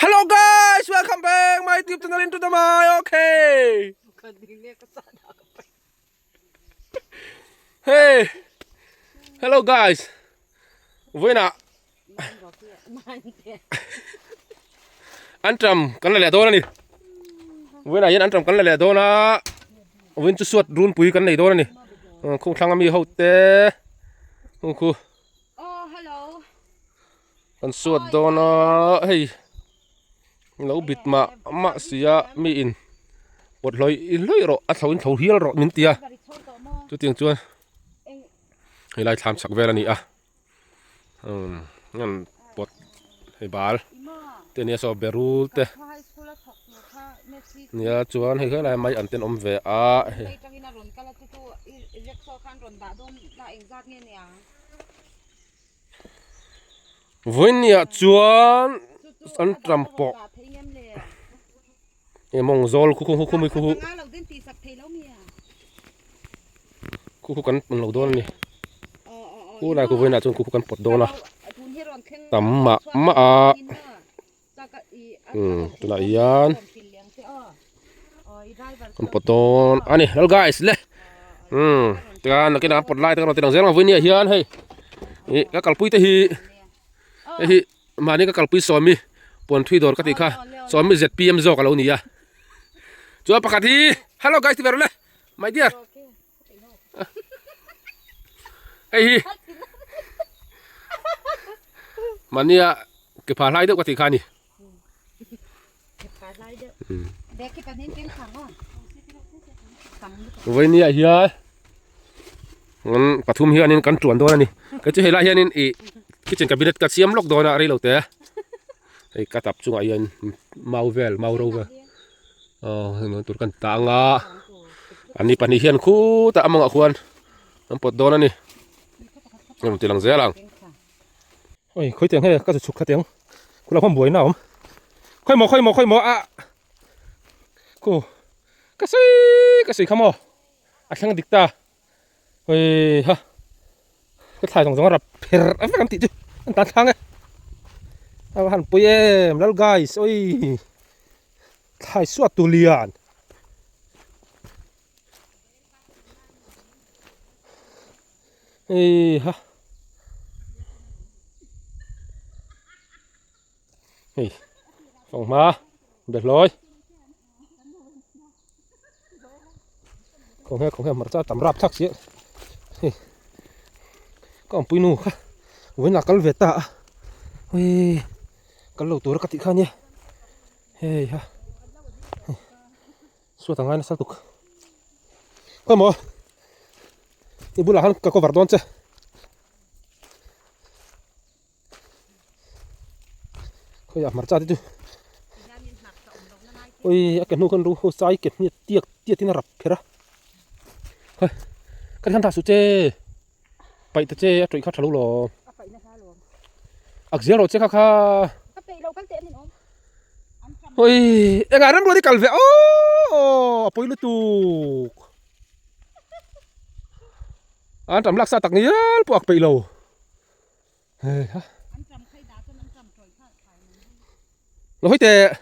Hello guys, welcome back my YouTube channel into the my okay. Hey, hello guys. Voina an tram kan la leh dawn ani. Voina hian an tram kan la leh dawn a. Voin chu suat runpui kan nei dawn ani. Khung thlang ami ho te. Khung khu. Kan suat dawn a hei lo bit mah mah si a mi in pawt hlawih hlawih rawh a thlo in thlo hial rawh min ti a chutiang chuan helai thlam chak vel a ni a umm an pawt hei bal te nia saw berul te nia chuan hei helai mai an ten awm ve a hei. Vawinia chuan an tram pawh he mawng zawl khu khu khu khu khu khu kan lo dawn a ni khu lai khu vawiinah chuan khu khu kan pawt dawn a tam mah mah a umm tunah hian kan pawt dawn a ni hello guys le umm tichuan nakinah an pawt lai te ka rawn ti lang zel ang vawinia hian hei ih ka kalpui te hi hei hi mahni ka kalpui sawmi puan thui dawr ka tih kha sawmi zpm zawk a lo ni a chuan pakhat hi hello guys ti ve rawh le my dear hei hi mahnia ke pha hlai deuh ka tih kha a ni Vawinia hian pathum hianin kan tuan dawn a ni kei chu helai hianin ih kitchen cabinet ka siam lawk dawn a rei lo te hei ka tap chungah hian mau vel mau ro vel aw heng tur kan tang a an ni pahnih hian khutah a mawngah khuan an pawt dawn a ni rawn ti lang zel ang. Oi khawi tiang hei ka chu chhuk kha tiang khula khuan buaina a awm khawi maw khawi maw khawi maw ah khu ka sawi ka sawi kha maw a thleng dik ta hei ha ka thlai zawng zawng a rap pher a vek an tih chu an tan thlang e a va han pui em lal guys oi thlai suat tu lian. Hei ha hei fanghma behlawi khawnge khawnge hmarcha tam rap thlak si hei ka awmpui nu kha vawiin ah kal ve ta a hei kal lo tur ka tih kha ania hei ha. Suat a ngai nasa tuk. Khawi maw? I bulah khan ka cover dawn che. Khawi ah hmarcha te chu. Oi a ke hnu khan ru ho sai ke hniat tiak tiat in a rap kher a. Khawi kan han tha su che. Paih ta che a tawih kha tha lo lo. Ak zel rawh che kha kha. Oi engah remruat i kal ve aw a pawi lutuk. An tam laksa tak ngial pawh ak peih lo. Hei ha. Lo hawi teh.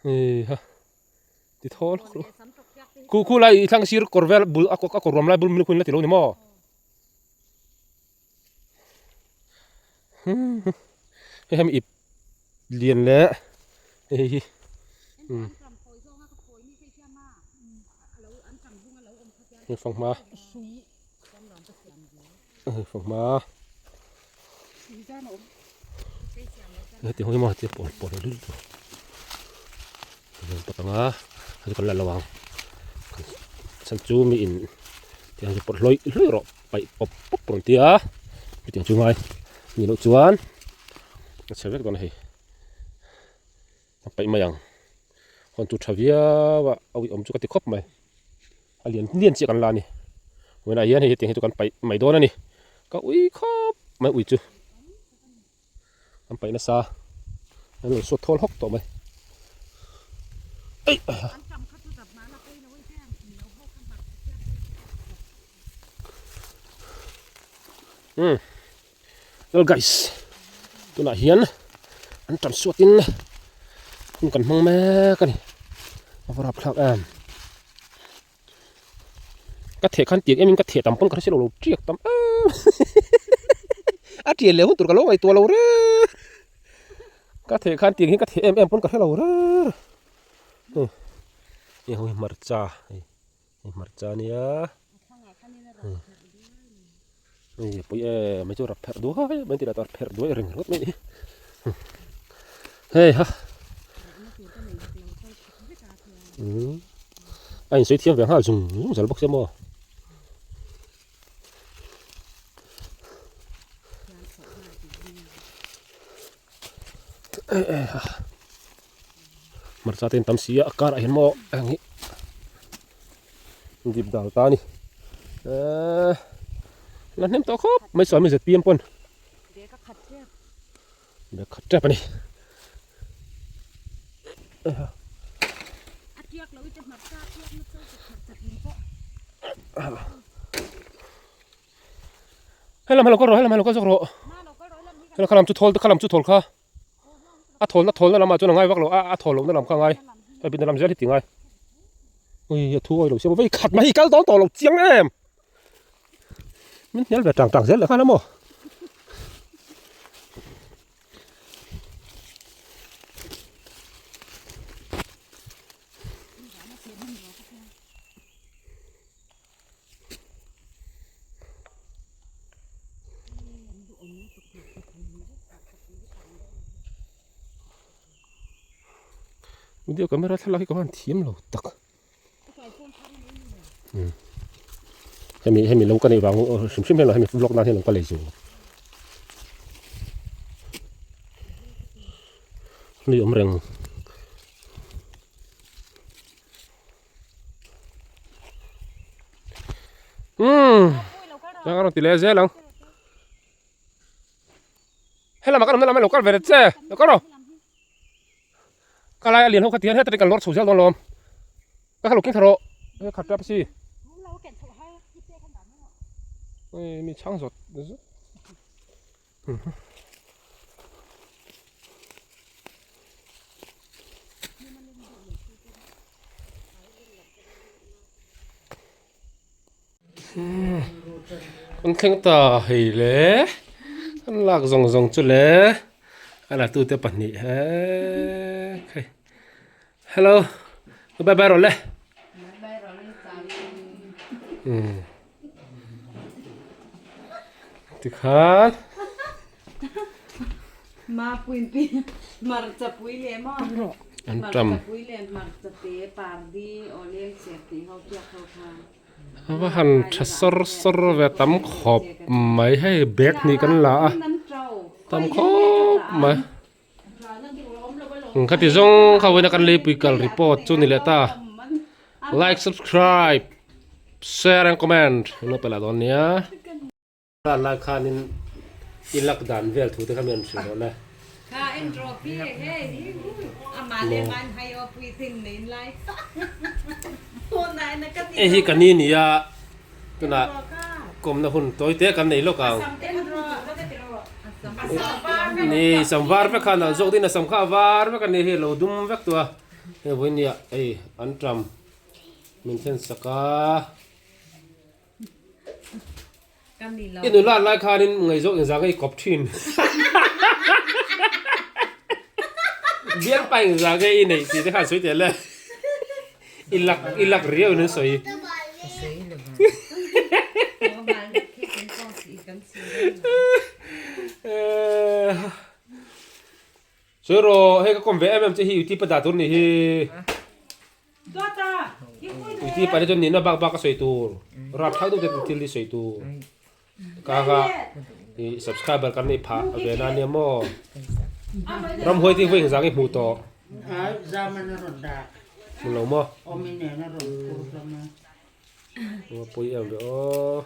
Hei ha. Ti thawl hlawk hlawk. Khu khu lai i thlang sir kawr vel bul a kawr ruam lai bul mil khuin la ti lo ni maw? Hei hemi ip lian leh hei hi umm hei fanghma hei fanghma heti ho hi maw heti pawl pawl lul tur tak anga hei chu kan la lo ang chhan chu mi in tiang chu pawt hlawih hlawih rawh paih pawp pawp rawn ti a hetiang chu ngai ni loh chuan a chhe vek dawn a hei a paih mai ang hawn tur tha viau a a uiawm chu ka ti khawp mai a lian lian chiah kan la a ni vawiinah hian hei hetiang hi chu kan paih mai dawn a ni ka ui khawp mai ui chu an paih nasa an lo suat thawl hawk tawh mai eih. Umm well guys. Tunah hian an tan suatin hun kan hmang mek a ni. A va rapthlak em. Ka theh khan tiang emin ka theh tam pawn ka hre si lo lo tiak tam em. A tian leh hun tur ka lo ngaihtuah lo reng. Ka theh khan tiang hi ka theh em em pawn ka hre lo reng. Hei ho hi hmarcha hei hmarcha ania. Hei pui em mai chu rap pherh duai mai tih lah chuan pherh duai reng ringawt mai a ni hei ha umm a insawi thiam ve nghal zung zung zel bawk sia maw. Hmarcha te an tam si a a karah hian maw heng hi dip dal ta a ni eee la hnem tawh khawp mai chuan mi zpm pawn bag khat tep a ni helam helo kal rawh helam helo kal zawk rawh hela khalam chu thawl khalam chu thawl kha. A thawl na thawl na lamah chuan a ngai vak lo a a thawl lohna lam kha a ngai hei bik na lam zel hi ti ngai ui a thu awilo siam vei khat mai hi kal dawn tawh lo chiang em min hnial ve tang tang zel leh nghal a maw. Video camera thlalak hi ka van thiam lo tak hemi hemi lo ka neih vang hrim hrim hian hemi vlog nan hian lo ka lei zo lui awm reng. Umm chuan ka rawn ti leh zel ang helamah kan awmna lamah lo kal ve ta che lo kal rawh ka lai a lian ho kha ti hian heta kan lawr chho zel dawn lawm ka kha lo keng thla rawh he khat tap si ui mi chhang zawt zawt. Kan thleng ta hei le kan lak zawng zawng chu le a la tute pahnih hei hello bye bye rawh le Tikhan. An tam. A va han tha sawr sawr ve tam khawp mai hei bag hnih kan la a tam khawp mai. Khati zawng kha vawiina kan leipui kal report chu ni leh ta like subscribe share and comment in lo pe lah dawn nia. Ral lai khanin i lak dan vel thu te kha mi an hrilh rawh le. Hei hi ka ni nia tunah kawmna hun tawi te kan nei lawk ang. Ni sam var vek khan a zawk din a sam kha a var vek a ni hi a lo dum vek tawh a hei vawiin nia hei an tam min thlen sak a i nula lai khanin ngaihzawk engzah nge i kawp thin bialpa engzah nge i neih tih te khan sawi teh le i lak i lak riau in an sawi. Sawi rawh hei ka kawm ve em em che hi uti pa dah tur ni hi uti pa te chuan nihna bak bak a sawi tur rapthlak deuh te thil hi sawi tur ka kha i subscriber kan nei phah ve na nia maw ramhuai te hi vawi engzah nge hmuh tawh hmu lo maw pawi em ve aw.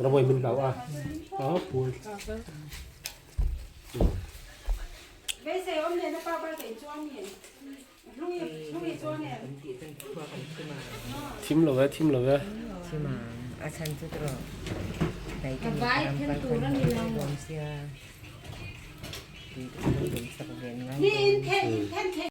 Ramhuai min hlau a a pui thlak a. Thim lo ve thim lo ve. Thim ang a chhan chu tawh. Vai then tur a ni lo.